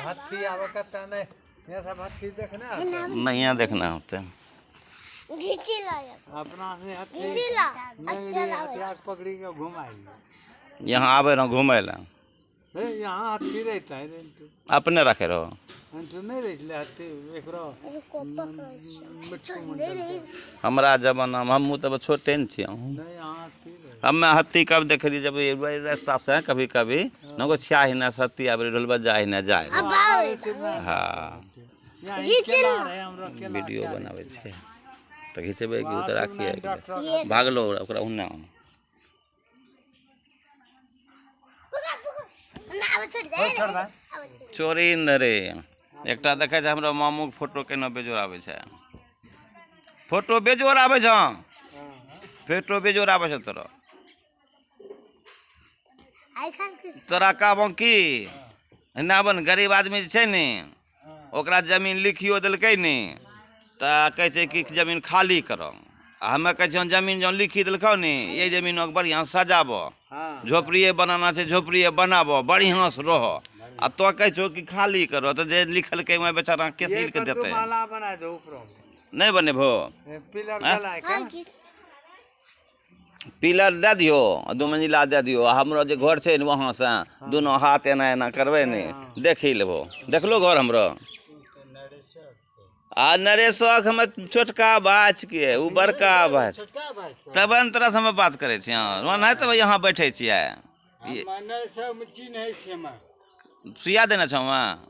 हाथी आवे कत्ता नहीं, ये सब हाथी देखना होते। नहीं देखना होते। घिचेला। अपना से हाथी घिचेला, अच्छा नेंगड़ी लागे। हथियार पकड़ी के घुमाई। यहाँ आवे रहो घूमे ला। हे, यहाँ हाथी रहता है रेंटू। अपने रखे रहो। रेंटू नहीं रहले हाथी एकरो। रुको, पकड़। मिट्टू मंडल के। हमरा जमाना में हमहूँ तब छोटे न छियै। नहीं, यहाँ हाथी रहे। हमे हत्ती कब देखली जब ये रास्ता से कभी कभी नगो छिया ही ना हत्ती आबे ढोल बजा ही ना जाए। अब आवे। हाँ। यहाँ ही केला रहे, हमरो केला वीडियो क्या बनाबै छियै तऽ घिचबै कि ओ तऽ राखिए। डॉक्टर। भागलो ओकरा ओन्ने। ना, आब छोड़ दे। छोड़ दे। आब छोड़। चोरी न रे, एकटा देखै छै हमरा मामूके फोटो केना बेजोड़ आबै छै। फोटो बेजोड़ आबै छौ, फोटो बेजोड़ आबै छौ तोरा। आइखन के तोरा कहबौ की एना बन गरीब आदमी जे छै ने, ओकरा जमीन लिखियो देलकै ने तऽ कहै छै कि जमीन खाली करऽ। आ हमे कहै छियौ जमीन जँ लिखी देलकौ ने, ये जमीनके बढ़िआँ सजाबऽ। झोपड़िए बनाना छै, झोपड़िए बनाबऽ, बढ़िआँ से रहऽ। आ तो कहै छौ कि खाली करऽ, तऽ जे लिखलकै वएह बेचारा के ये सील के कद्दू देतै। माला बना दो ऊपरों में। नहि बनेबहो? ये पिलर हाँ? जलाए के। हाँ की। पिलर दए दियौ आ दू मंजिला दए दियौ। आ हमरो जे घर छै ने, वहाँ से दुनू हाथ एना एना करबै ने, देखी लेबो। देखलो घर हमरो आ नरेशक हमे छोटका बाछ के, उ बड़का बाछ। छोटका भाई। तब ने तोरा से हमे बात करै छियै। नहीं तब यहाँ बैठे छियै। चिन्है छियै हम। सुइया देने छौ वहाँ।